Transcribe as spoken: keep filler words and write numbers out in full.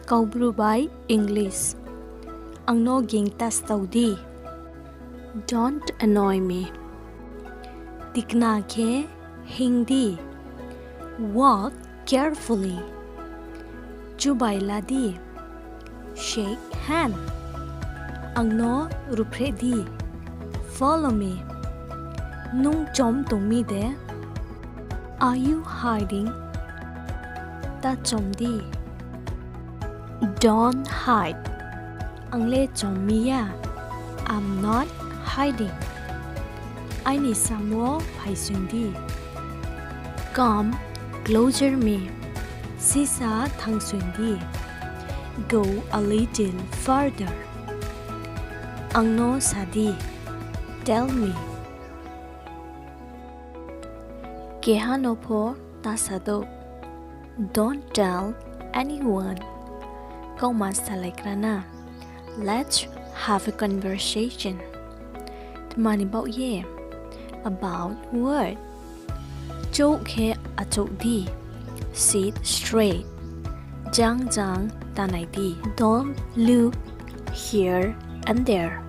Kaubru bai English. Ang no ging ta stao di. Don't annoy me. Tikna khe hing di. Walk carefully. Chubai la di. Shake hand. Ang no ruhphreh di. Follow me. Nung chom tong mi de? Are you hiding? Ta chom di. Don't hide. Ang le chom mi ya. I'm not hiding. Aini sam wo phaisoing di. Come closer me. Sisa thangsoing di. Go a little further. Ang no sa di. Tell me. Keha no pho ta sa douh. Don't tell anyone. Kauma salai kra na. Let's have a conversation. Tma ni baoh ye? About what? Chouh khe achouh di. Sit straight. Jang jang ta nai di. Don't look here and there.